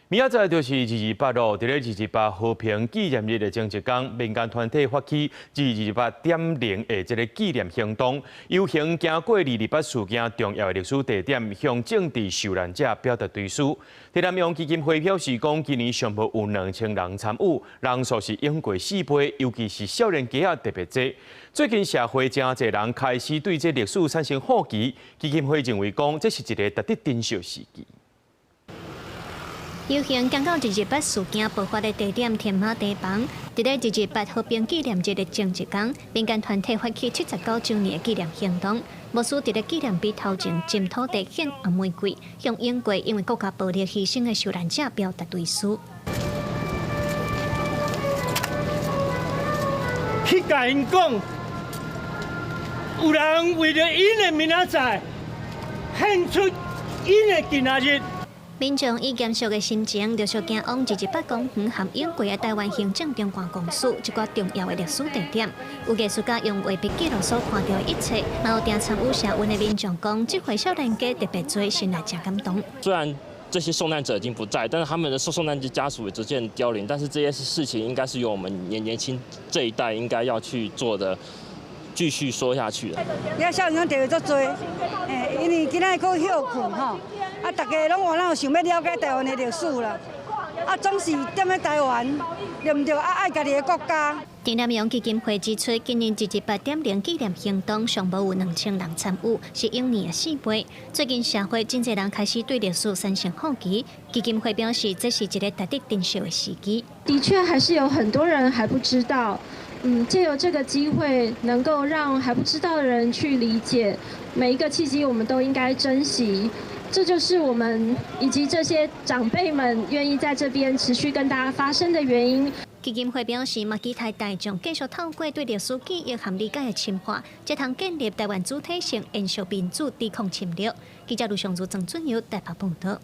明仔載就是二二八囉，佇咧二二八和平紀念日的前一工，民間團體發起228.0的這个紀念行動，遊行經過二二八事件重要的歷史地點，向政治受難者表達追思。鄭南榕基金會表示講，今年上無有2000人參與，人數是往過四倍，尤其是少年家仔特別濟。最近社會誠濟人開始對這歷史產生好奇，基金會認為講，這是一个值得珍惜時機。遊行經過二二八事件爆發的地點添馬堤防，佇咧二二八和平紀念日的前一工，民間團體發起79週年的紀念行動，牧師佇咧紀念碑頭前斟土地獻紅玫瑰，向永過因為國家暴力犧牲的受難者表達追思。去共𪜶講，有人為著𪜶的明仔載，獻出𪜶的今仔日。民眾以嚴肅的心情，陸續行往二二八公園和永過的臺灣行政長官公署這個重要的歷史地點。有藝術家用畫筆記錄所看到的一切，嘛有定參與社運的民眾講，這回少年家特別濟，心內誠感動。雖然這些受難者已經不在，但是他們的受難者家屬也逐漸凋零。但是這些事情應該是由我們年輕這一代應該要去做的，繼續說下去。遐少年家特別足濟，因為今仔日閣歇睏吼。啊！大家攏有想欲了解臺灣的歷史啦。啊，總是踮咧臺灣，對毋對？啊，愛家己的國家。鄭南榕基金會指出，今年228.0紀念行動上無有2000人參與，是往年的四倍。最近社會真濟人開始對歷史產生好奇，基金會表示，這是一个值得珍惜的時機。的確，還是有很多人還不知道。藉由這個機會，能夠讓還不知道的人去理解，每一個契機，我們都應該珍惜。這就是我們以及這些長輩們願意在這邊持續跟大家發聲的原因。基金會表示，嘛期待大眾繼續透過對歷史記憶和理解的深化，才通建立臺灣主體性，延續民主，抵抗侵略。記者盧尚如、曾俊友台北報導。